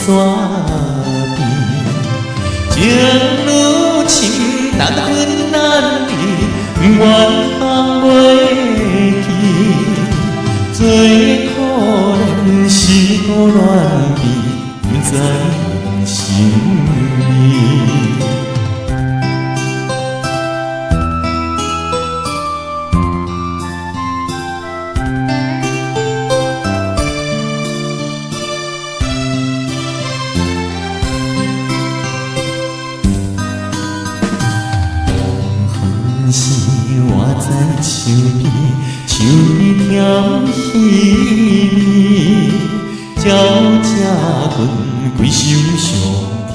怎变？情愈深，难分难离，不愿放袂记。最可憐是孤戀悲，不知心意。黄昏时，我在树边，树边添稀微，鸟只群规首上天，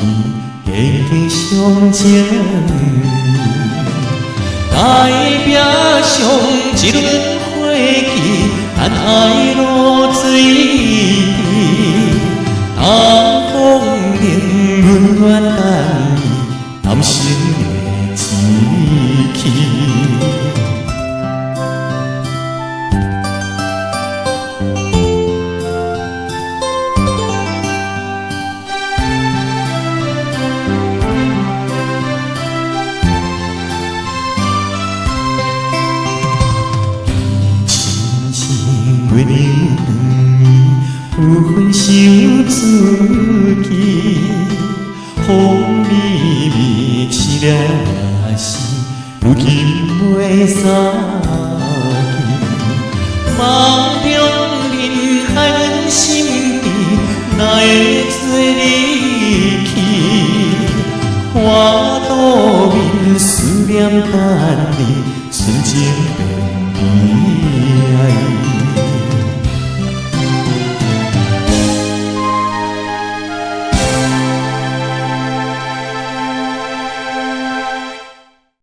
坚强上情味。台壁上一轮火气，等爱落水滴。东風冷，阮願等伊，男生的志氣。親像月亮兩暝，不分手自己。風微微，凄涼也是，如今袂相見。夢中人害阮心甜，哪會做離去？花肚面思念等你，純情。